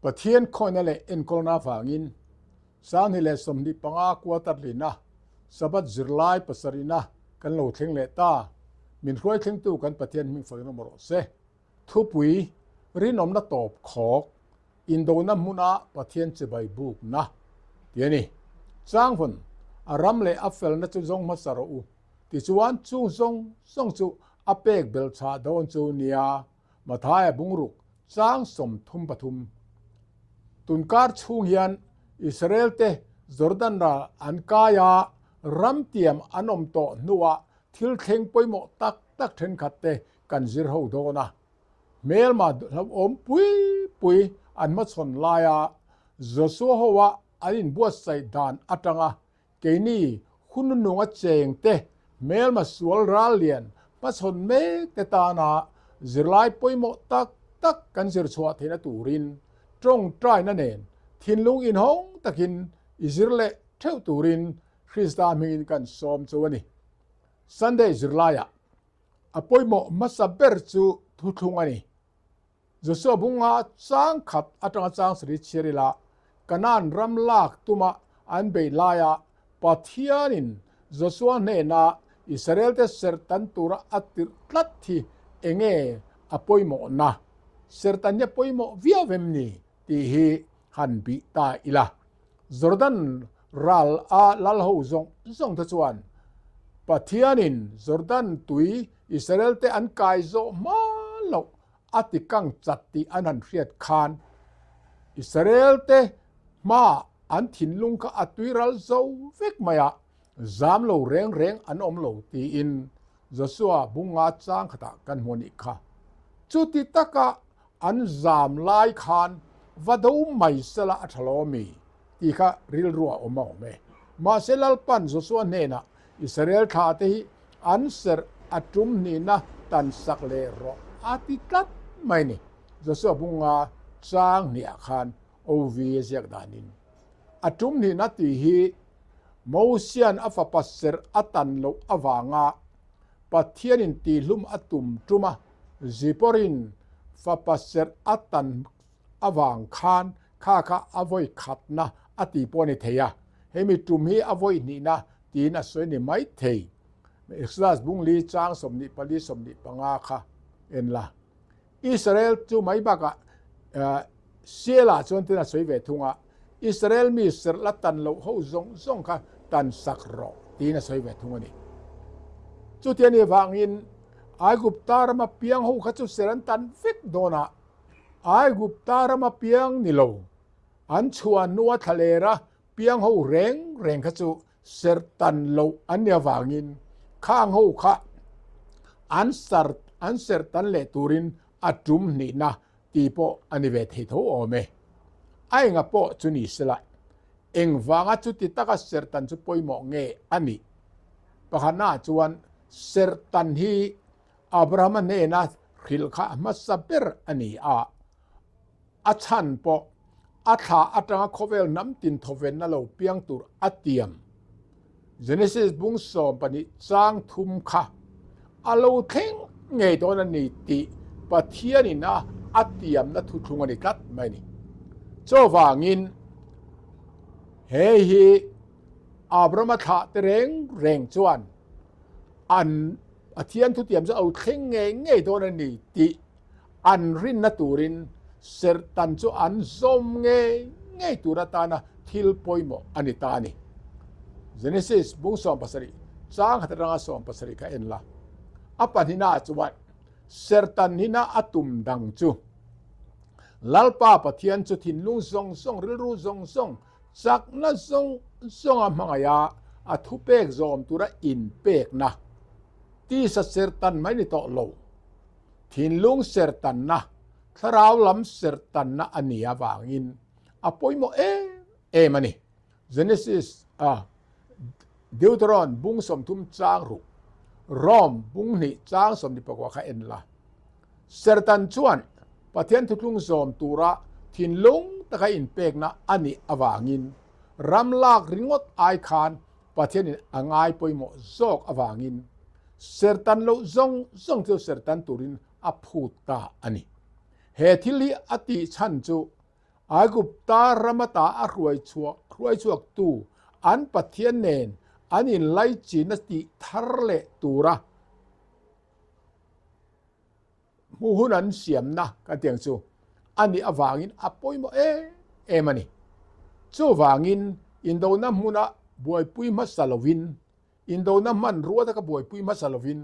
Pathian khawihna leh enkawlna avangin 2025 quarter lina Sabbath zirlai pasarihna kan lo thleng leh ta. Min hruai thlengtu kan Pathian hming fakin awm rawh se. Thupui, Rinawmna tawp khawk, indona hmuna Pathian chibai bukna tih a ni. Changvawn, a ram leh a felna chu zawng hmasa rawh u. Tichuan chung zawng zawng chu a pek belchhah dawn chu nia. Mathaia bungruk chang 33. Tunkar chhung hian Israel te Jordan ral an kai a, ram tiam an awm tawh hnuah thil thleng pawimawh tak tak thenkhat te kan zir ho dawn a. Hmelma hlauhawm pui pui an hmachhawn laia Joshua hoa an inbuatsaih dan atanga Keini hun nunga cheng te, hmelma sual ral lian hmachhawn mek te tana zirlai pawimawh tak tak kan zir chhuah theihna turin tawngtaina nen thinlung inhawng takin i zir leh theuh turin Krista hmingin kan sawm chu a ni. Sunday zirlaiah a pawimawh hmasa ber chu thuthlung a ni. Joshua bunga chang khat atanga chang sarih chhiar ila, Kanaan ram lak tuma an beih laia Pathianin Joshua hnena Israelte serhtan tura a tirh tlat hi enge a pawimawhna? Serhtan hi a pawimawh viau em ni? tih hi han bih ta ila. Jordan ral a lal ho zawng zawng te chuan Pathianin Jordan tui Israelte an kai zawh hma loh a ti kang chat tih an han hriat khan Israelte hmaah an thinlung kha a tui ral zo vek mai a, zam lo reng reng an awm lo tiin Joshua bunga chang khatah kan hmu a nih kha. Chuti taka An zam lai khan va do mai sela a tha lo ami? tih kha rilru a awm a awm e. Mahse Lalpan Joshua hnenah Israel thla te hi an serh a tum hnihna tan sak leh rawh a ti tlat mai ni. Joshua bunga chang hniah khan OV a ziak danin a tum hnihna tih hi Mosian a fapa serh a tan loh avanga Pathianin tihlum a tum tum a, Ziporin fapa serh a tan avang khan kha kha a vawi khatna a tih pawh a ni thei a, hemi tum hi a vawi hnihna tiin a sawi ni mai thei. Exodus bungli chang 24 25 kha en la. Israel chu mai bakah Siela chuan tin a sawi ve thung a, Israel mi serh la tan loh ho zawng zawng kha tan sak rawh tiin a sawi ve thung a ni. Chuti a nih vangin Aigupta rama piang ho kha chu serh an tan vek dawn a, Aigupta rama piang ni lo, an chhuah hnua thlalera piang ho reng reng kha chu Serh tan loh an nih avangin khang ho kha an sar an serh tan leh turin a tum hnihna tih pawh a ni ve thei tho awm e. A enga pawh chu ni sela, engvanga chuti taka serh tan chu pawimawh nge a nih? Pakhatnaah chuan serh tan hi Abrahama hnena hrilh kha a hmasa ber a ni a. A chhan pawh a thla atanga khawvel hnam tin thawvenna lo piang tur a tiam. Genesis bung 12 chang thum kha a lo thleng ngei dawn a ni tih Pathianin a a tiamna thuthlung a ni tlat mai a ni. Chuvangin he hi Abrahama thlah te reng reng chuan an Pathian thutiam chu a lo thleng ngei ngei dawn a ni tih An rinna turin serhtan chu an zawm ngei ngei tur atana thil pawimawh a ni ta a ni. Genesis bung 17 chang khat atanga 17 kha en la. A pahnihnaah chuan serhtan hina a tum dang chu Lalpa Pathian chu thinlung zawng zawng, rilru zawng zawng, chakna zawng zawnga hmangaih a, a thupek zawm tura inpekna tisa serhtan mai ni tawh lo. Thinlung serhtanna, thlarau lam serhtanna a nih avangin a pawimawh em em a ni. Genesis a Deuteron bung 30 chang ruk, Rom bung 2 chang 24 kha en la. Serhtan chuan Pathian thuthlung zawm tura thinlung taka inpekna a nih avangin ram lak ringawt ai khan Pathianin a ngai pawimawh zawk avangin serhtan loh zawng zawng chu serhtan turin a phut ta a ni. He thil hi a tih chhan chu Aigupta ram ata a hruai chhuak hruai chhuaktu an Pathian nen an inlaichinna tih thar leh tura hmuh hun an siamna kan tih ang chu a nih avangin a pawimawh em em a ni. Chuvangin indona hmuna buaipui hmasa lovin, indona hmanrua taka buaipui hmasa lovin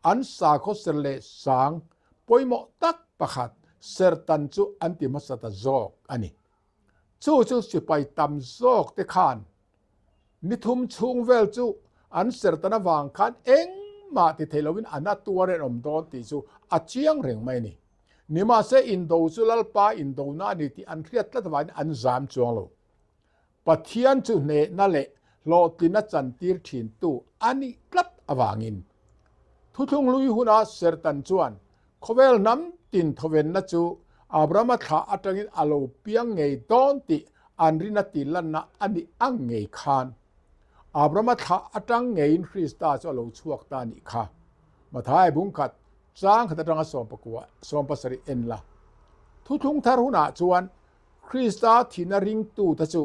an sakhaw ser leh sang pawimawh tak pakhat sertan chu an ti hmasa ta zawk a ni. Chu chu sipai tam zawk te khan ni thum chhung vel chu an sertan avang khan engmah ti thei lovin a na tuar en awm dawn tih chu a chiang reng mai a ni. Nimahse indo chu Lalpa indona a ni tih an hriat tlat avangin an zam chuang lo. Pathian chu hnehna leh hlawhtlina chantir thintu a nih tlat avangin Thuthlung hlui huna Sertan chuan khawvel hnam tin thawvenna chu Abrahama thlah atangin a lo piang ngei dawn tih an rina tihlanna a nih ang ngei khan Abrahama thlah atang ngeiin Krista chu a lo chhuak ta nih kha. Matthai bungkhat chang khat atanga sawmpakua sawmpasarih en la. Thuthlung thar hunah chuan Krista thihna ringtute chu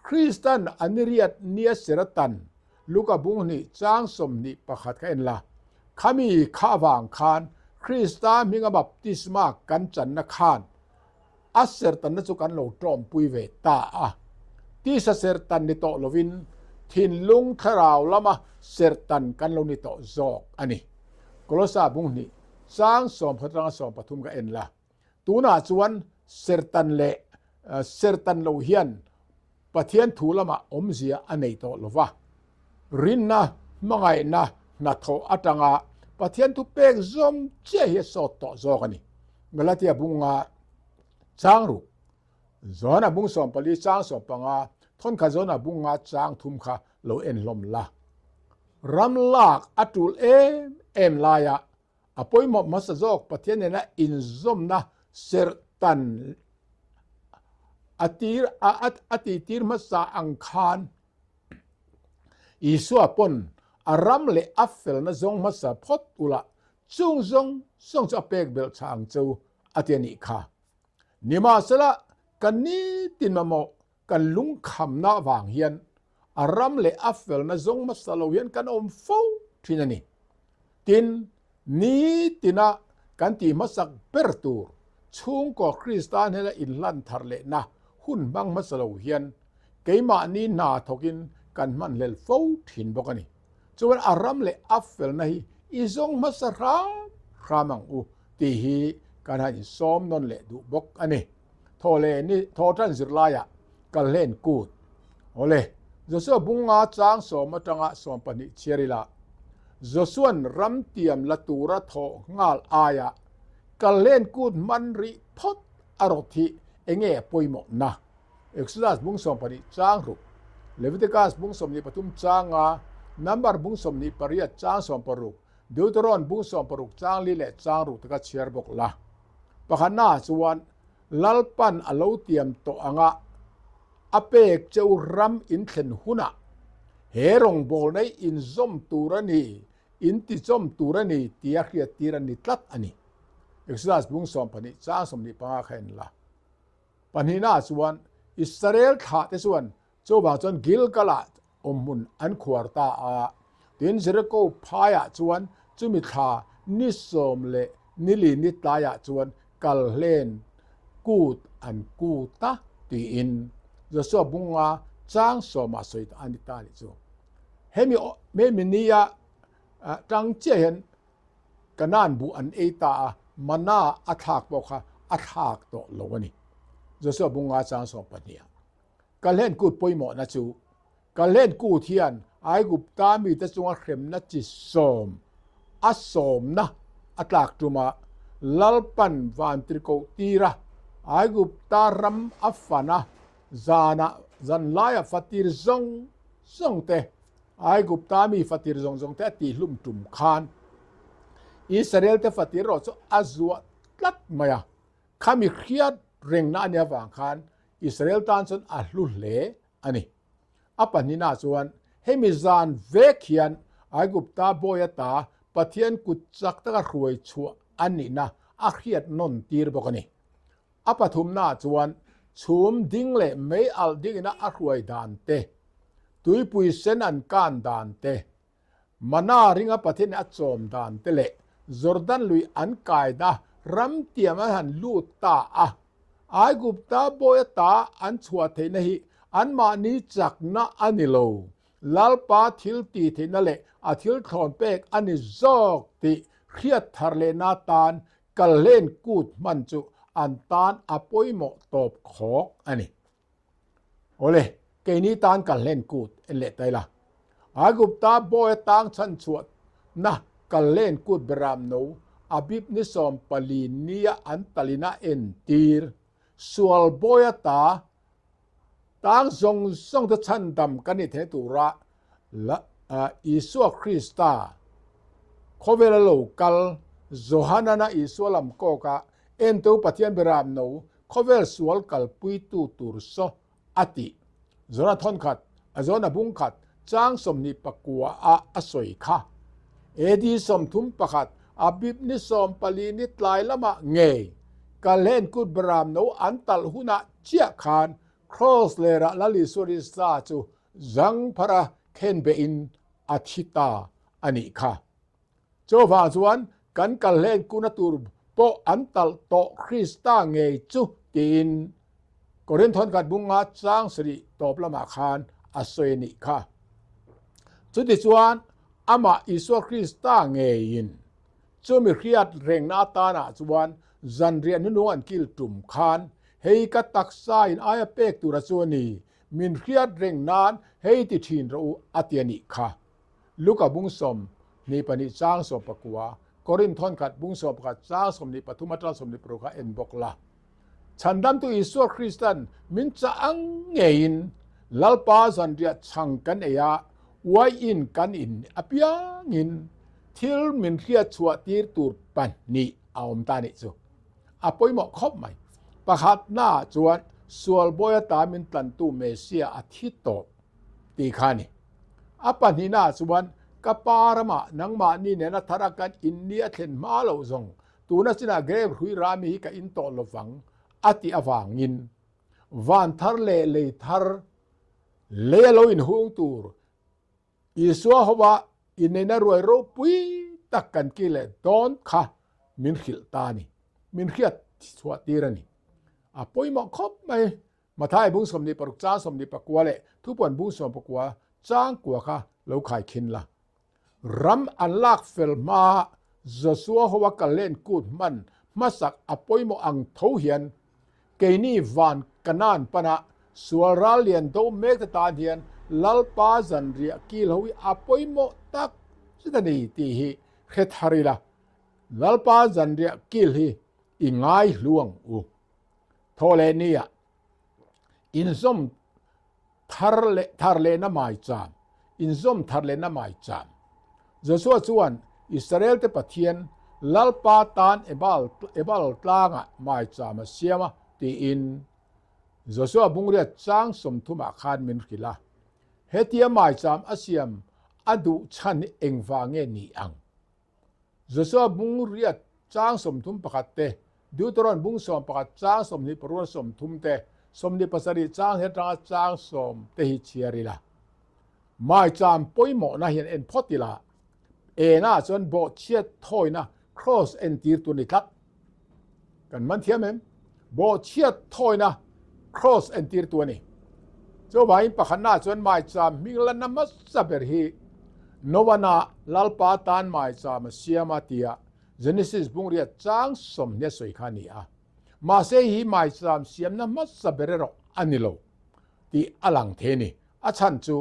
Kristan a niriat nia seratan Luka bung hnih chang 21 kha en la. Khami kha avang khan Krista hminga baptisma kan channa khan a sertanna chu kan lo tawmpui ve ta a. Tisa sertan ni tawh lovin thinlung thlarau lama sertan kan lo ni tawh zawk a ni. Kolosa bung hnih chang sawmkhat atanga 13 kha en la. Tunah chuan sertan leh sertan lo hian Pathian thu lamah awmzia a nei tawh lo va. Rinna, hmangaihna, hnathawh atanga Pathian thu pek zawm chiah hi a sawt tawh zawk a ni. Galatia bunga chang ruk, Johana bung 14 chang 15, thawnkhat Johana bunga chang thum kha lo en hlawm la. Ram lak a tul em em laia A pawimawh hmasa zawk Pathian nena inzawmna serhtan a tir a tihtir hmasa ang khan Isua pawn a ram leh a felna zawng hmasa phawt ula chung zawng zawng chu a pek belh chah ang cheu a ti a nih kha. Nimahsela ka nitin mamawh Kan lungkhamna avang hian a ram leh a felna zawng hmasa lo hian kan awm fo thin a ni. Tin, nitina kan tih hmasak ber tur chhungkaw Krista hnena inhlan thar lehna hun hmang hmasa lo hian keimahni hna thawkin kan hmanhlel fo thin bawk a ni. Chuan a ram leh a felna hi i zawng hmasa hram hram ang u tih hi kan han insawm nawn leh duh bawk a ni. Thaw leh ni thaw tan zirlaiah kal hlen kut. Awle, Joshua bunga chang sawm atanga 12 chhiar ila, Joshua'n ram tiam la tura thawh nghal aiah kal hlen kut hman rih phawt a rawt hi enge a pawimawhna? Exodus bung 12 chang ruk, Leviticus bung 23 changa, Number bung 28 chang 16, Deuteron bung 16 chang li leh chang ruk te kha chhiar bawk la. Pakhatnaah chuan Lalpan a lo tiam tawh anga a pek cheu ram in thlen hunah he rawngbawlna hi inzawm tur a ni, intichawm tur a ni tia hriattir a ni tlat a ni. Exodus bung 12 chang 25 kha en la. Pahnihnaah chuan Israel thlahte chuan Chuvang chuan Gilgal-ah awmhmun an khuar ta a. Tin, Jeriko phaiah chuan chumi thla ni sawm leh ni li ni tlaiah chuan kal hlen kut an kut a tiin Joshua bunga chang sawmah sawi a ni ta nih chu. Hemi hemi nia tang chiah hian Kanaan buh an ei ta a, mana a thlak pawh kha a thlak tawh lo a ni. Joshua bunga chang 12. Kalhlen kut pawimawhna chu Kalhlen kut hian Aigupta mite chunga hremna chi sawm a sawmna a tlak tuma Lalpan vantirhkoh tira Aigupta ram a fana zana zanlaia fatir zawng zawng te Aigupta mi fatir zawng zawng te a tihhlum tum khan Israel te fatir erawh chu a zuah tlat mai a. Khami hriat rengna a nih avang khan Israel tan chuan a hlu hle a ni. A pahnihnaah chuan hemi zan vek hian Aigupta bawi ata Pathian kut chak taka hruai chhuah a nihna a hriat nawn tir bawk a ni. A pathumnaah chuan Chhum ding leh mei alh ding ina a hruai dan te, tuipui sen an kan dan te, Mana ringa Pathian a chawm dan te leh Jordan lui an kaina ram tiam an han lut ta a. Aigupta bawi ata an chhuah theihna hi anmahni chakna a ni lo, Lalpa thil tih theihna leh a thil thlawn pek a ni zawk tih hriat thar lehna atan kalhlen kut hman chu an tan a pawimawh tawp khawk a ni. Awle, keini tan kal hlen kut en leh ta ila. Aigupta bawi atang chhan chhuahna kal hlen kut beram no Abib ni 14 nia an talina entir sual bawi ata tang zawng zawng te chhandam kan ni thei tura Isua Krista khawvela lo kal Johanana Isua lam kawka entu Pathian beram no Khawvel sual kalpuitu tur saw a tih. Zona thawnkhat, a zona bung khat, chang 29 ah a sawi kha. AD 31, Abib ni 14 ni tlai lamah ngei Kalhen kut Beram no an talh hunah chiah khan Kraws lerah Lal Isua Krista chu zangphara khenbehin a thi ta a nih kha. Chuvang chuan kan kalhlen kuna tur pawh an talh tawh Krista ngei chu tiin Korinth thawnkhat bunga chang sarih tawp lamah khan a sawi a nih kha. Chutichuan amah Isua Krista ngeiin chumi hriat rengna atanah chuan zanriah hnunung an kil tum khan hei ka taksa in aia pek tura chu a ni, min hriat reng nan hei ti thin rawh u a ti a nih kha. Luka bung 22 chang 19, Korinth thawnkhat bung 11 chang 23 atang 26 kha en bawk la. Chhandamtu Isua Kristan min chah ang ngeiin Lalpa zanriah chhang kan ei a, uaiin kan in apiangin thil min hriat chhuah tir tur pahnih a awm ta nih chu. A pawimawh khawp mai. Pakhatnaah chuan sual bawi ata min tlantu Messiah a thi tawh tih kha a ni. A pahnihnaah chuan ka pa ramah nangmahni nena thar a kan in ni a thlen hma loh zawng tuna chinah grave hrui rami hi ka in tawh lovang a tih avangin van thar leh lei thar lei a lo inhung tur Isua hova inneihna ruai ropui tak kan ki leh dawn kha min hrilh ta a ni, min hriat chhuah tir a ni. A pawimawh khawp mai. Mathai bung 26 chang 29 leh Thupuan bung 19 chang kua kha lo khai khin la. Ram an lak fel hmaa Joshua hoa kal len kut hman hmasak a pawimawh ang tho hian keini van Kanaan pana sual ral lian do mek te tan hian Lalpa zanriah kil ho hi a pawimawh tak zet a ni tih hi hre thar ila. Lalpa zanriah kil hi i ngai hlu ang u. Thaw leh nia inzawm thar leh thar lehna maicham, inzawm thar lehna maicham. Joshua chuan Israel te Pathian Lalpa tan Ebal Ebal tlangah maicham a siam a tiin Joshua bungriat chang 30 ah khan min hrilh a. Hetia maicham a siam a duh chhan hi engvang nge ni ang? Joshua bung riat chang 31 te, Deuteron bung 11 chang 26 30 te, 27 chang hi atanga chang 10 te hi chhiar ila. Maicham pawimawhna hian en phawt ila, enah chuan bawhchhiat thawina cross entir tur ni tlat. Kan man thiam em? Bawhchhiat thawina cross entir tu a ni. Chuvangin pakhatnaah chuan maicham hming lanna hmasa ber hi Noah-na Lalpa tan maicham a siam a tia Genesis bungriat chang 20 a sawi kha a ni a. Mahse hi maicham siamna hmasa ber erawh a ni lo tih a lang thei a ni. A chhan chu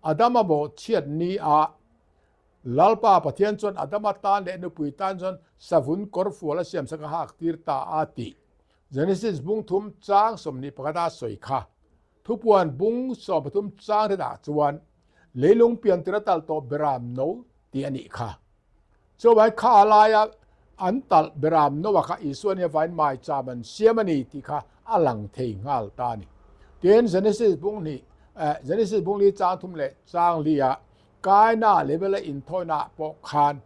Adama bawhchhiat ni a Lalpa Pathian chuan Adama tan leh nupui tan chuan savun kawr fual a siamsak a hak tir ta a tih Genesis bung thum chang 21 a sawi kha. Thupuan bung 13 chang hretah chuan leilung pian tir a talh tawh beram no tih a nih kha. Chuvai kha a laia an talh beram no a kha Isua nia vain maicham an siam a ni tih kha a lang thei nghal ta a ni. Tin Genesis bung hnih Genesis bung li chang thum leh chang li ah Kaina level a inthawina pawh khan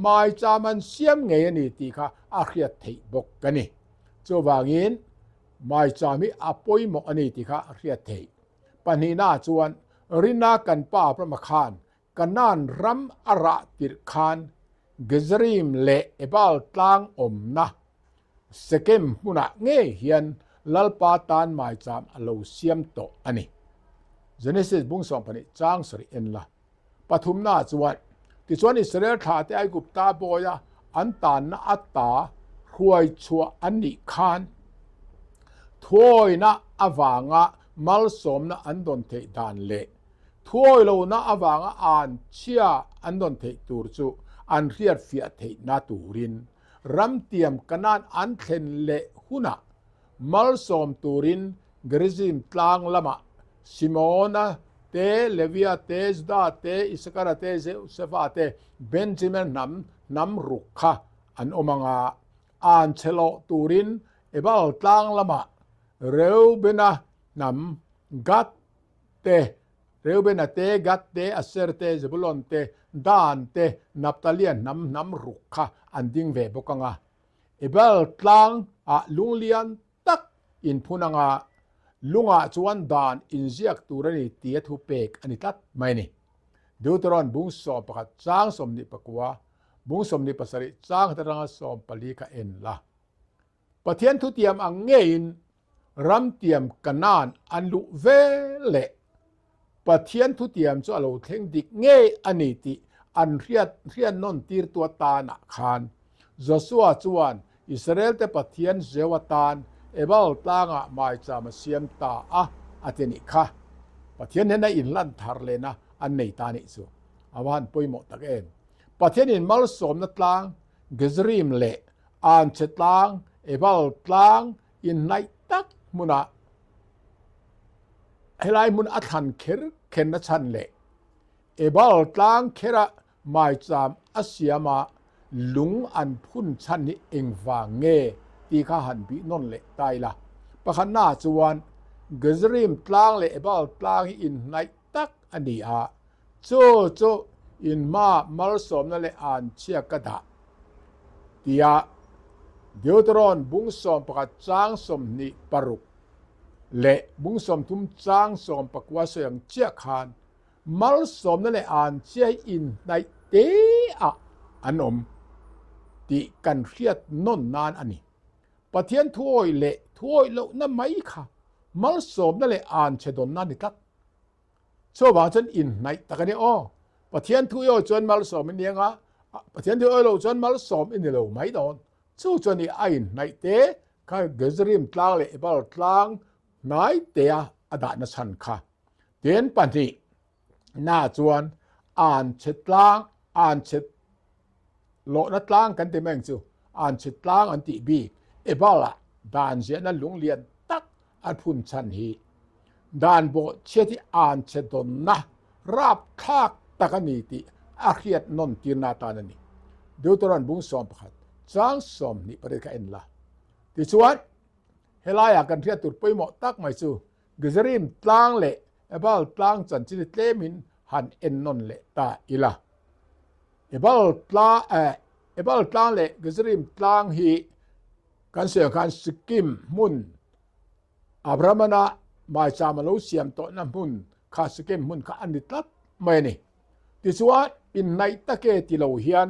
maicham an siam ngei a ni tih kha a hriat theih bawk a ni. Chuvangin. Maicham hi a pawimawh a ni tih kha a hriat theih. Pahnihnaah chuan Rina kan pa Abrahama khan Kanaan ram a rah tirh khan Gezerim leh Ebal tlang awmna Sekem hmunah ngei hian Lalpa tan maicham a lo siam tawh a ni. Genesis bung 12 chang sarih en la. Pathumnaah chuan, Tichuan Israel thlahte Aigupta bawia an tanna ata hruai chhuah an nih khan thuawina avanga malsawmna an dawn theih dan leh thuawi lohna avanga an chhia an dawn theih tur chu an hriatfiah theihna turin ramtiam Kanaan an thlen leh hunah Malsawm turin Gerizim tlang lamah Simeona te, Levia te, Juda te, Isakara te, Josefa te, Benjamin hnam hnam ruk kha an awm ang a. An chhe loh turin Ebal tlang lamah Reubena hnam Gad te, Reubena te, Gad te, Aser te, Zebulon te, Dan te, Naptalia hnam hnam ruk kha an ding ve bawk ang a. Ebal tlang ah lunglian tak inphun anga lungah chuan dan inziak tur a ni tia thu pek a ni tlat mai a ni. Deuteron bung 11 chang 29, bung 27 chang khat atanga 14 kha en la. Pathian thutiam ang ngeiin ramtiam Kanaan an luh ve leh Pathian thutiam chu a lo thleng dik ngei a ni tih an hriat hriatnawn tirtu atanah khan Josua chuan Israelte Pathian zeu atan Ebal tlangah maicham a siam ta a, a ti nih kha. Pathian hian a inlan thar lehna an nei ta nih chu a va han pawimawh tak em. Pathianin malsawmna tlang Gerizim leh Anchhe tlang Ebal tlang inhnaih tak hmunah Helai hmun a thlan kher khenna chhan leh Ebal tlang khera maicham a siama lung an phun chhan hi engvang nge tih kha han bih nawn leh ta ila. Pakhatnaah chuan Gerizim tlang leh Ebal tlang hi inhnaih tak a ni a, chu chu inhma malsawmna leh anchhia ka dah tia Deuteron bung 11 chang 26 leh bung 30 chang 19 sawi ang chiah khan malsawmna leh anchhia hi inhnaih te ah an awm tih kan hriat nawn nan a ni. Pathian thuawih leh thuawih lohna mai kha malsawmna leh anchhe dawnna a ni tlat. Chuvang chuan inhnaih tak a ni aw. Pathian thu i awih chuan malsawm i ni anga, Pathian thu i awih loh chuan malsawm i ni lo mai dawn. Chu chuan i a inhnaih te kha Gerizim tlang leh Ebal tlang hnai tea a dahna chhan kha. Tin pahnih na chuan anchhe tlang, anchhe lawhna tlang kan ti mai ang chu, anchhe tlang an tih bik Ebal-ah dan ziahna lunglian tak a phun chhan hi dan bawhchhiat hi anchhe dawnna rapthlak tak a ni tih a hriat nawn tirna atan a ni. Deuteron bung 11 chang 28 kha en la. Tichuan, helaiah kan hriat tur pawimawh tak mai chu Gerizim tlang leh Ebal tlang chanchin hi tlemin han en nawn leh ta ila. Ebal tlang eh Ebal tlang leh Gerizim tlang hi kan sawi ang khan Sikkim hmun Abrahamana maicham a lo siam tawhna hmun kha Sikkim hmun kha a ni tlat mai a ni. Tichuan inhnaih take ti lo hian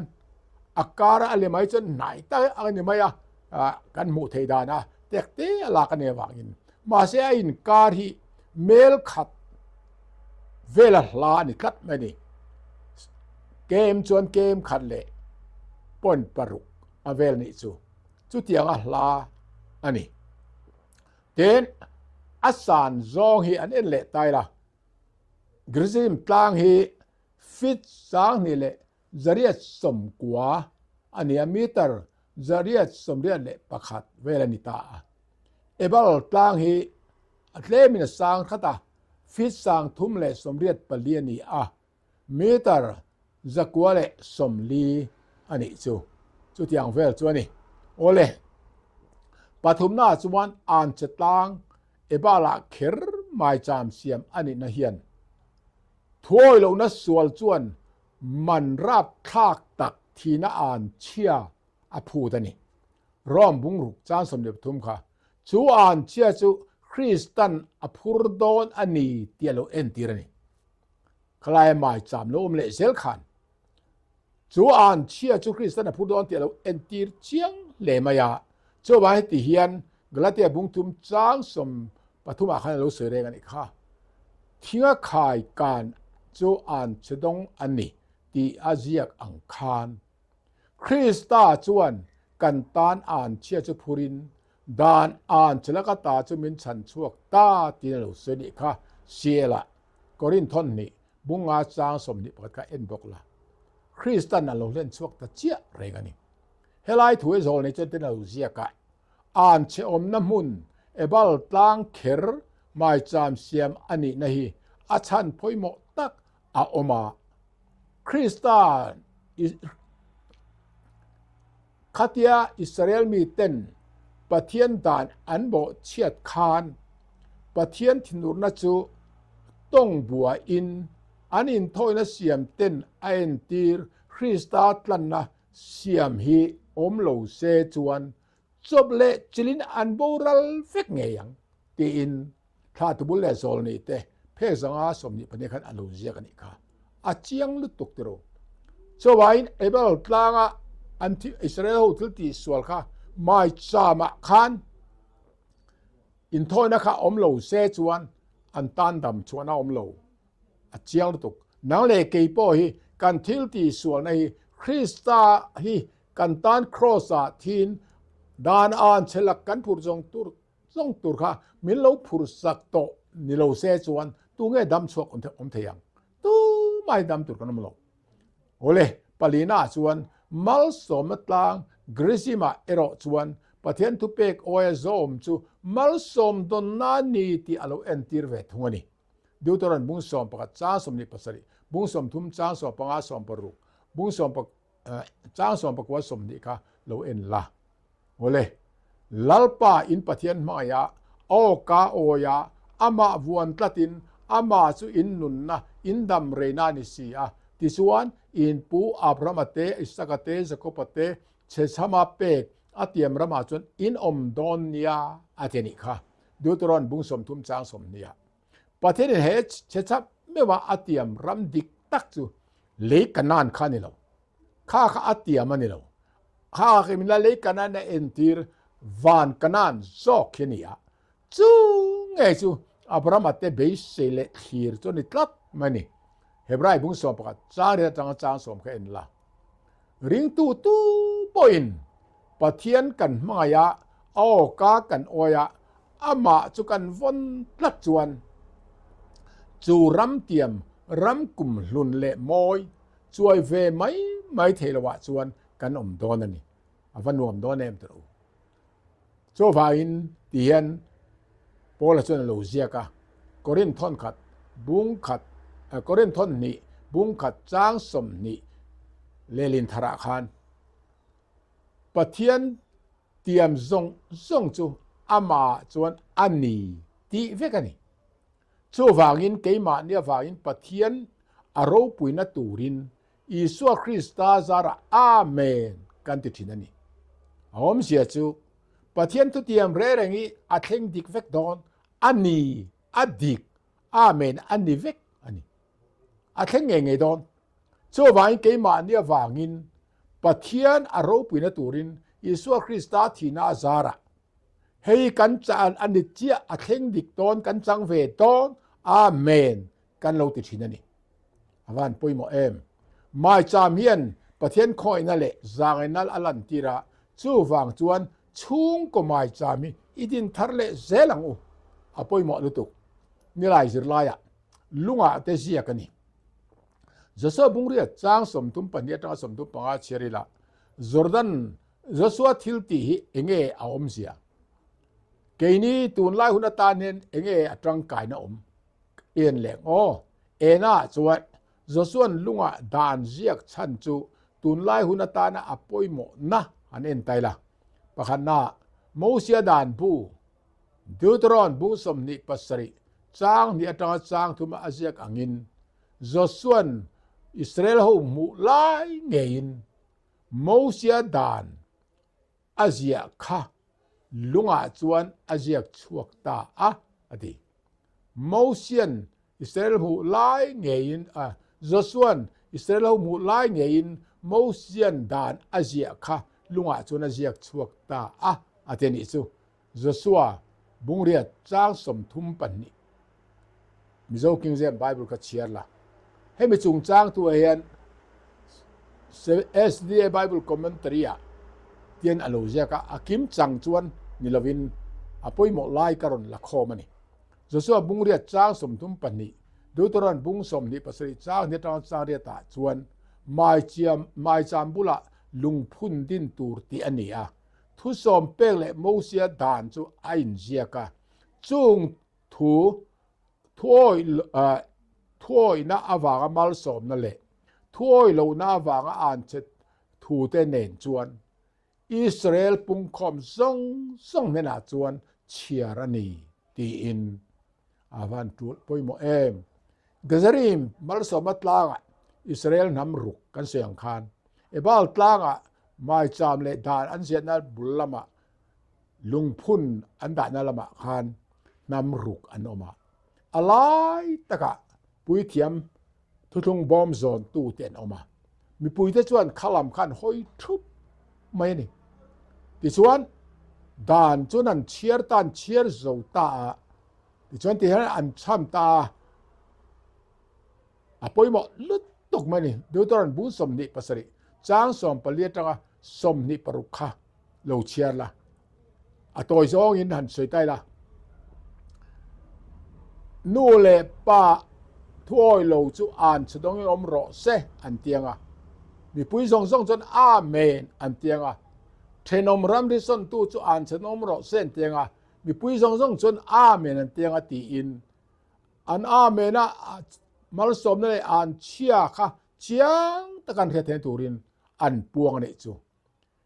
a kar a lem ai chuan hnai tak a ni mai a, kan hmuh theih dan a tek te a lak a nih avangin. Mahse a inkar hi mel khat vela hla a ni tlat mai a ni. Kem chuan kem khat leh point paruk a vel nih chu. Chutianga hla a ni. Tin, a san zawng hi an en leh tai la. Gerizim tlang hi feet 2990 a ni a, meter 881 vel a ni ta a. Ebal tlang hi a tlemin a sang hrat a, feet 384 a ni a, meter 940 a nih chu. Chutiang vel chu a ni. Awle, pathumnaah chuan anchhe tlang Ebal-ah kher maicham siam a nihna hian thuawi lohna sual chuan man rapthlak tak thihna an chhia a phut a ni. Rome bungruk chan 13 kha. Chu anchhia chu Kristan a phur dawn a ni tih a lo entir a ni. Khalaia maicham lo awm leh zel khan chu anchhia chu Kristan a phur dawn tih a lo entir chiang hle mai a. Chuvang heti hian Galatia bungthum chang 13 ah khan a lo sawi reng a nih kha. Thinga khai kan chu anchhe dawng a ni tih a ziak ang khan Krista chuan kan tan anchhia chu phurin dan anchhe laka ta chu min chhan chhuak ta tiin a lo sawi nih kha. Siela Korinthon hnih bunga chang 21 kha en bawk la. Kristan a lo hlen chhuak ta chiah reng a ni. Helai thu hi zawl nei chuan ten a lo ziak a, anchhe awmna hmun Ebal tlang kher maicham siam a nihna hi a chhan pawimawh tak a awm a. Krista khatia Israel miten Pathian dan an bawh chhiat khan Pathian thinurna chu tawng buaiin an inthawina siam ten a entir Krista tlanna siam hi awm lo se chuan chawp leh chilin an boral vek ngei ang tiin thla tubul leh zawl nei te phek zanga 24 khan a lo ziak a nih kha. A chiang lutuk tiro. Chuvain Ebal tlanga an thi Israel ho thil tih sual kha maichama khan inthawina kha awm lo se chuan an tan dam chuan a awm lo. A chiang lutuk. Nang leh kei pawh hi kan thil tih sualna hi Krista hi kan tan cross ah thin dan an chelak kan phur zawng tur zawng tur kha min lo phur sak tawh ni lo se chuan tu nge dam chhuak awm thei ang. Tu mai dam tur kan awm lo. Awle, palina chuan malsawmna tlang Gerizim ah erawh chuan Pathian thupek awia zawm chu malsawm dawnna ni tih a lo entir ve thung a ni. Deuteron bung 11 chang 27, bung 30 chang 15 16, bung chang 19 20 kha lo en la. Awle, Lalpa in Pathian hmangaih a, aw ka awia amah vuan tlatin amah chu in nunna in dam reina a ni si a. Tichuan, in pu Abrahama te, Isaka te, Jakoba te, chhechhama pek a tiam ramah chuan in awm dawn nia a ti a nih kha. Deuteron bung 30 chang 20 ah. Pathianin he chhechham meuha a tiam ram dik tak chu lei Kanaan kha a ni lo. Kha kha a tiam a ni lo. Kha kha min la lei Kanaan a entir van Kanaan zawk hi a ni a. Chu nge chu Abrahama te beisei leh thlir chu a ni tlat mai a ni. Hebrai bung 11 chang riat atanga chang 10 kha en la. Ringtu tu pawhin Pathian kan hmangaih a, a awka kan awi a, amah chu kan vawn tlat chuan chu ram tiam ram kum hlun leh mawi chuai ve mai mai thei loah chuan kan awm dawn a ni. A va nuam dawn em tawh u. Chuvangin ti hian Paula chuan a lo ziak a, Korinth thawn khat bung khat Korinth thawn hnih bung khat chang 20 lehlin tharah khan Pathian tiam zawng zawng chu amah chuan a ni tih vek a ni. Chuvangin keimahni avangin Pathian a ropuina turin Isua Krista zarah Amen kan ti thin a ni. A awmzia chu Pathian thutiam reng reng hi a thleng dik vek dawn a ni, a dik, Amen a ni vek a ni. A thleng ngei ngei dawn. Chuvangin keimahni avangin Pathian a ropuina turin Isua Krista thihna a zarah hei kan chan a ni chiah a thleng dik dawn kan chang ve dawn Amen kan lo ti thin a ni. A van pawimawh em. Maicham hian Pathian khawihna leh zangaina a lantir a, chuvang chuan chhungkaw maicham hi i din thar leh zel ang u. A pawimawh lutuk. Nilai zirlaiah lungah te ziak a ni. Joshua bungria chang 34 atanga 35 chhiar ila Jordan Joshua thil tih hi enge a awmzia? Keini tunlai hun atan hian enge a tangkaina awm? En leh aw. Ena chuan Joshua'n lungah dan ziak chhan chu tunlai hun atana a pawimawhna an en tai la. Pakhatna, Mosia dan bu, Deuteron bung 27 chang hnih atanga chang thuma a ziak angin Joshua'n Israel ho hmuh lai ngeiin Mosia dan a ziah kha. lungah chuan a ziak chhuak ta a, a ti. Mosian Israel hmuh lai ngeiin a, Josuan Israel ho hmuh lai ngeiin Mosian dan a ziah kha lungah chuan a ziak chhuak ta a, a ti a nih chu. Josua bungriat chang 32 Mizo King James Bible kha chhiar la. Hemi chungchang tu ah hian SDA Bible Commentary ah tian a lo ziak a, a kim chang chuan ni lovin a pawimawh lai ka rawn la khawm a ni. Josua bungriat chang 32 Deuteron bung 27 chang hnih atanga chang riat ah chuan maichiam maicham bulah lungphun din tur tih a ni a. Thusawm pek leh Mosia dan chu a inziak a, chung thu thuawihna avanga malsawmna leh thuawih lohna avanga anchhe thute nen chuan Israel pungkhawm zawng zawng hnenah chuan chhiar a ni tiin a van tul pawimawh em. Gezerim malsawmna tlangah Israel hnam ruk kan sawi ang khan Ebal tlangah maicham leh dan an ziahna bul lamah lungphun an dahna lamah khan hnam ruk an awm a. A lai takah puithiam thuthlung bawm zawntu te an awm a. Mipuite chuan khalam khan hawi thup mai a ni. Tichuan dan chuan an chhiar ta an chhiar zo ta a. Tichuan ti hian an chham ta a. A pawimawh lutuk mai a ni. Deuteron bung 27 chang 14 atanga 26 kha lo chhiar la. A tawi zawngin han sawi ta ila. Nu leh pa thuawi lo chu an chhudawngin awm rawh se an tiang a. Mipui zawng zawng chuan Amen an tiang a. Thenawm ramri sawntu chu an chhudawng awm rawh se an tiang a. Mipui zawng zawng chuan Amen an tiang a tiin an Amen a malsawmna leh an chhia kha chiang taka an hriat theihna turin an puang a nih chu.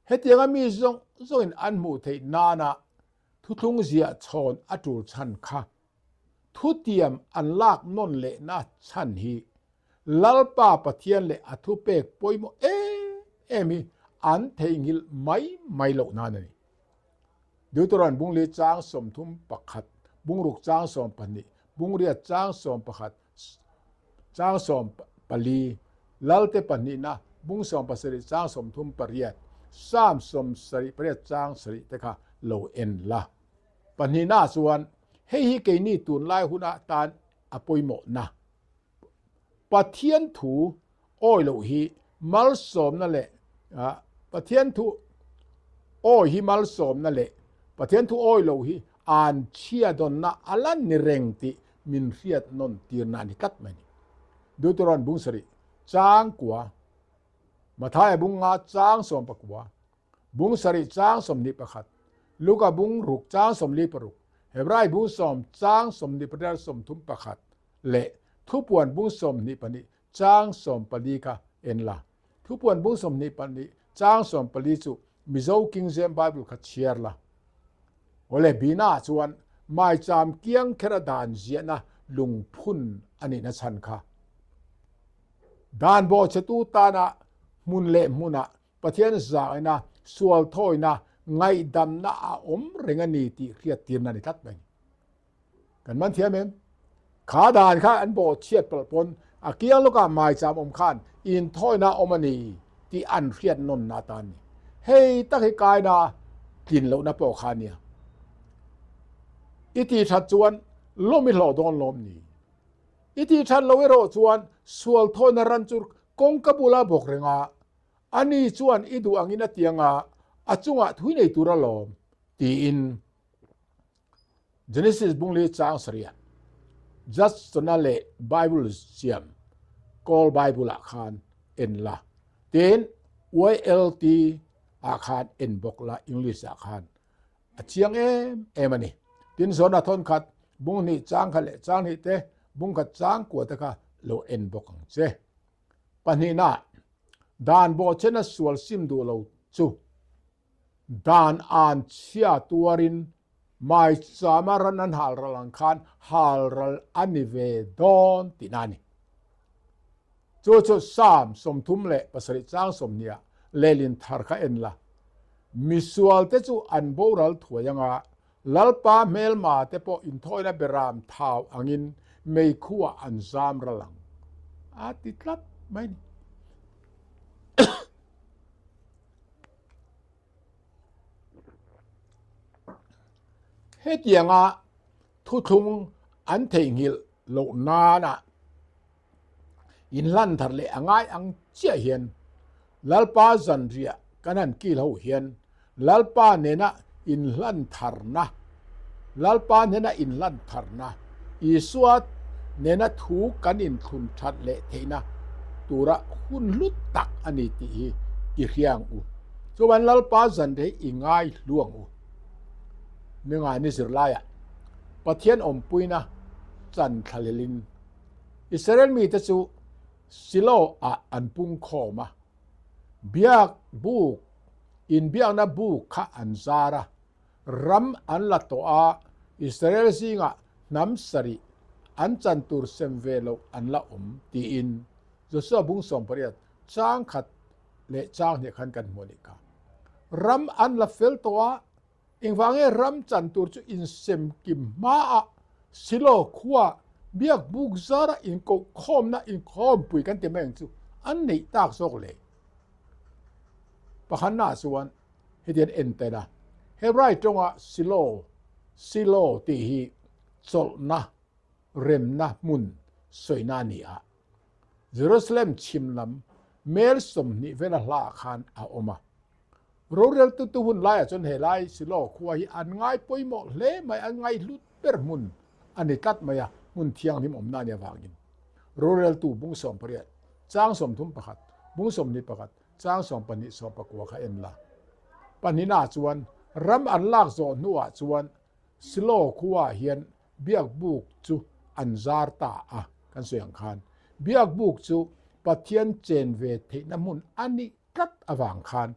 Hetianga mi zawng zawngin an hmuh theih nana thuthlung ziah chhawn a tul chhan kha thutiam an lak nawn lehna chhan hi Lalpa Pathian leh a thupek pawimawh em em hi an theihnghilh mai mai loh nan a ni. Deuteron bungli chang 31, bungruk chang 12, bungriat chang 11, chang 14, Lalte pahnihna bung 17 chang 38, Psalm 78 chang 7 te kha lo en la. Pahnihna chuan hei hi keini tunlai huna tan a pawimawhna. Pathian thu awi loh hi malsawmna leh Pathian thu awi hi malsawmna leh Pathian thu awi loh hi an chhia dawnna a la ni reng tih min hriat nawn tirna a ni tlat mai a ni. Deuteron bung sarih chang kua, Mathaia bung nga chang 19, Bung sarih chang 21, Luka bung ruk chang 46, Hebrai bung sawm chang 28 31 leh Thupuan bung 22 chang 14 kha en la. Thupuan bung 22 chang 14 chu Mizo King James Bible kha chhiar la. Awle bina ah chuan maicham kiang khera dan ziahna lungphun a nihna chhan kha. Dan bawhchhetu tana hmun leh hmunah Pathian zaina, sual thawina, ngaihdamna a awm reng a ni tih hriattirna a ni tlat mai. Kan man thiam em? Kha dan kha an bawh chhiat palh pawn a kiang lawkah maicham awm khan inthawina awm a ni tih an hriat nawnna atan ni. Hei tak hi kaina tlin lohna pawh kha a nia. I tih that chuan lawm i hlawh dawn lawm ni? I tih that lo erawh chuan sual thawina ran chu kawngka bula bawk reng a, ani chuan i duh angin a tiang a, a chungah thui nei tur alawm, tiin Genesis bungli chang sarih Judsona leh Bible siam Kawl Bible ah khan en la, tin YLT ah khan en bawk la English ah khan a chiang em em a ni. Tin Zona thawn khat bung hnih chang khat leh chang hnih te bung khat chang kua te kha lo en bawk ang che. Pahnihna, dan bawhchena sual sim duh lo chu dan an chhia tuarin maichama ran an hal ral ang khan hal ral a ni ve dawn tihna a ni. Chu chu Psalm 37 chang 20 ah lehlin thar kha en la. Misualte chu an boral thuai anga Lalpa hmelma te pawh inthawina beram thau angin meikhuah an zam ral ang, a ti tlat mai ni. Hetianga thuthlung an theihnghilh loh nana inhlan thar leh a ngai ang chiah hian Lalpa zanriah kan han kil ho hian Lalpa nena inhlan tharna, Lalpa hnena inhlan tharna, Isua nena thu kan inthlun that leh theihna tura hun hlu tak a ni tih hi i hria ang u. Chuan Lalpa zanriah hi i ngai hlu ang u. Ninga ni zirlaiah Pathian awmpuina chan thlalelin Israel mite chu Shiloh-ah an pung khawm a, biak buk, inbiakna buk kha an zar a, ram an la tawh a, Israel zingah hnam sarih an chan tur sem ve loh an la awm tiin Joshua bung 18 chang khat leh chang hnih khan kan hmu a nih kha. Ram an la fel tawh a, Engvange ram chan tur chu insem kim hmaah Silo khua biak buk zara inkohkhawmna inkhawmpui kan ti mai ang chu an neih tak zawk le. Pakhatnaah chuan hetiang en tel a, Hebrai tawnga Silo, Silo tih hi chawlhna, remna hmun sawina a ni a. Jerusalem chhim lam mel 20 vela hlaah khan a awm a. Roreltutu hun laiah chuan he lai Silo khua hi an ngai pawimawh hle mai, an ngai hlut ber hmun a ni tlat mai a, hmun thianghlim awmna a nih avangin. Roreltu bung 18, chang 31, bung 21, chang 12, 19 kha en la. Pahnihnaah chuan ram an lak zawh hnuah chuan Silo khuaah hian biakbuk chu an zar ta a, kan sawi ang khan biakbuk chu Pathian chen ve theihna hmun a nih tlat avang khan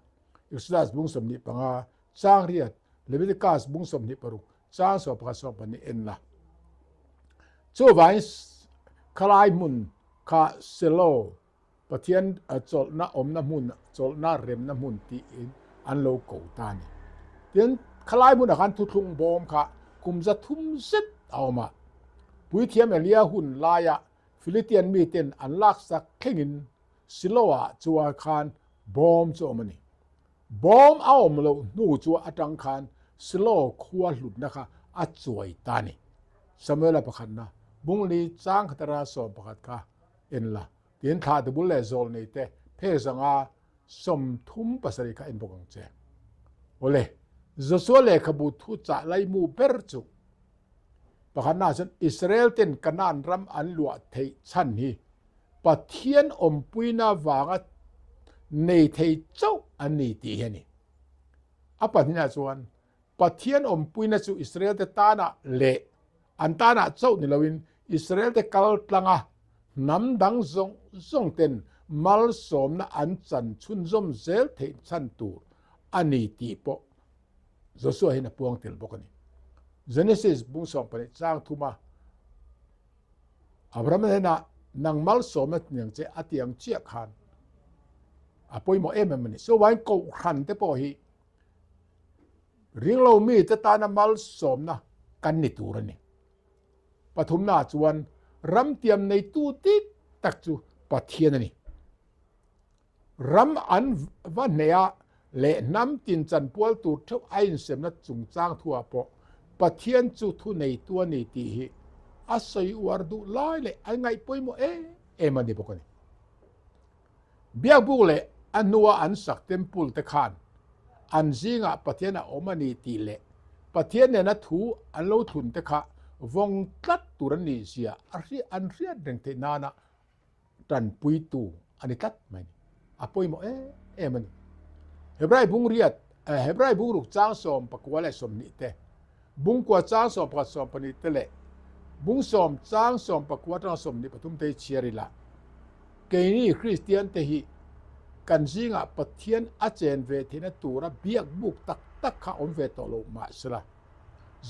Exodus bung 25 chang riat, Leviticus bung 26 chang 11 12 en la. Chuvangin khalai hmun kha Silo Pathian chawlhna awmna hmun, chawlhna remna hmun tiin an lo ko ta a ni. Tin, khalai hmunah khan thuthlung bawm kha kum 300 zet a awm a. Puithiam Elia hun laia Philitian miten an laksak thlengin Siloah chuan khan bawm chu a awm a ni. Bawm a awm loh hnu chu atang khan Silo khua hlutna kha a chuai ta a ni. Samuela pakhatna bungli chang khatara 11 kha en la, tin thlah tibul leh zawl nei te phek zanga 37 kha en bawk ang che. Awle, Joshua lehkhabu thu chah laimu ber chu pakhatnaah chuan Israel ten Kanaan ram an luah theih chhan hi Pathian awmpuina vanga nei thei chauh an ni tih hi a ni. A pahnihnaah chuan Pathian awmpuina chu Israel te tanah leh an tanah chauh ni loin Israel te kal tlanga hnam dang zawng zawng ten malsawmna an chan chhunzawm zel theih chhan tur a ni tih pawh Joshua hian a puang tel bawk a ni. Genesis bung 12 chang thuma Abraham hnenah nang malsawmna niang che a ti ang chiah khan a pawimawh em em a ni. Chuvangin kohhran te pawh hi ringlo mi te tana malsawmna kan ni tur a ni. Pathumnaah chuan ram tiam neitu dik tak chu Pathian a ni. Ram an va hneha leh hnam tin chanpual tur theuh a insemna chungchang thuah pawh Pathian chu thu neitu a ni tih hi a sawi uar duh lai leh a ngaih pawimawh em em a ni bawk a ni. Biakbuk leh a hnua an sak temple te khan an zingah Pathian a awm a ni tih leh Pathian nena thu an lo thlun te kha vawng tlat tur an nih zia an hriat reng theih nana tanpuitu a ni tlat mai a ni. A pawimawh em em a ni. Hebrai bung riat, Hebrai bung ruk chang 19 leh 20 te, bung kua chang 11 12 te leh bung 10 chang 19 atanga 23 te hi chhiar ila. Keini Kristian te hi kan zingah Pathian a chen ve theihna tura biak buk tak tak kha awm ve tawh lo mahsela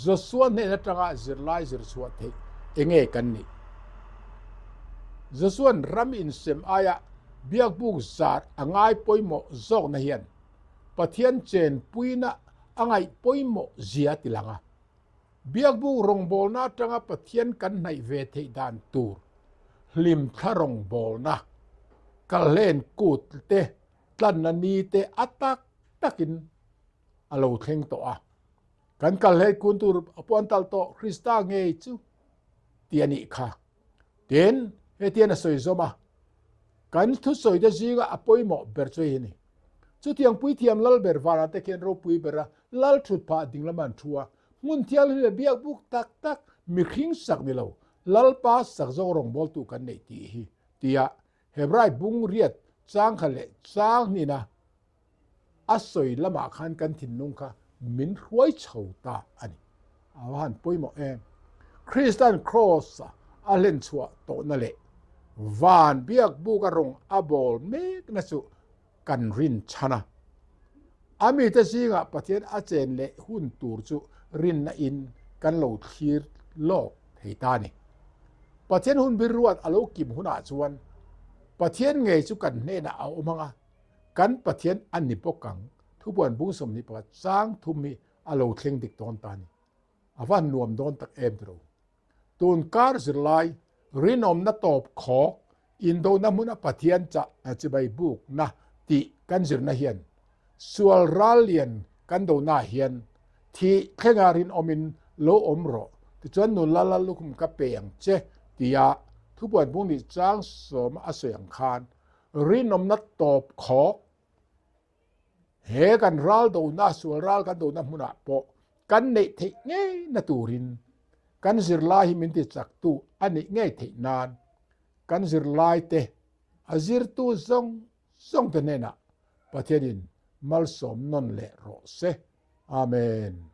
Joshua hnen atanga zirlai zir chhuah theih enge kan nih? Joshua'n ram insem aia biak buk zar a ngai pawimawh zawkna hian. Pathian chenpuina a ngaih pawimawh zia a tilang a. Biakbuk rawngbawlna atanga Pathian kan hnaih ve theih dan tur hlimthla rawngbawlna, kalhlen kut te, tlanna ni te a tak takin a lo thleng tawh a. Kan kalhlen kun tur a puan talh tawh Krista ngei chu ti a nih kha. Tin, hetian a sawi zawm a, Kan thusawite zinga a pawimawh ber chu hei a ni. Chutiang puithiam lal ber vanah te khian ropui bera lal thut phah ding lamah an thu a, hmun thianghlim leh biak buk tak tak mihring sak ni lo, Lalpa sak zawng rawngbawltu kan neih tih hi, tia Hebrai bung riat changkhat leh chang hnihna A sawi lamah khan kan thinlung kha min hruai chho ta a ni. A va han pawimawh em! Krista'n Kraws-a a hlen chhuah tawhna leh van biakbuka rawng a bawl mekna chu kan rin chhan a. A mite zingah Pathian a chen leh hun tur chu rinna in kan lo thlir lawk thei ta a ni. Pathian hun bir ruat a lo kim hunah chuan Pathian ngei chu kan hnenah a awm ang a, Kan Pathian a ni bawk ang, thubuan bung 21 chang thum hi a lo thleng dik dawn ta a ni. A van nuam dawn tak em tiro. Tun kar zirlai, rinawmna tawp khawk, indona hmuna Pathian chah chibai bukna tih kan zirna hian sual ral lian kan donaah hian thih thlenga rinawmin lo awm rawh, tichuan nula lal lukhum ka pe ang che tia thubuan bung nih chang sawma a sawi ang khan Rinawmna tawp khawk he kan ral dona, sual ral kan dona hmunah pawh kan neih theih ngei na turin kan zirlai hi min ti chaktu a nih ngei theih nan kan zirlai te a zirtu zawng zawng te hnenah Pathianin malsawm nawn leh rawh se. Amen.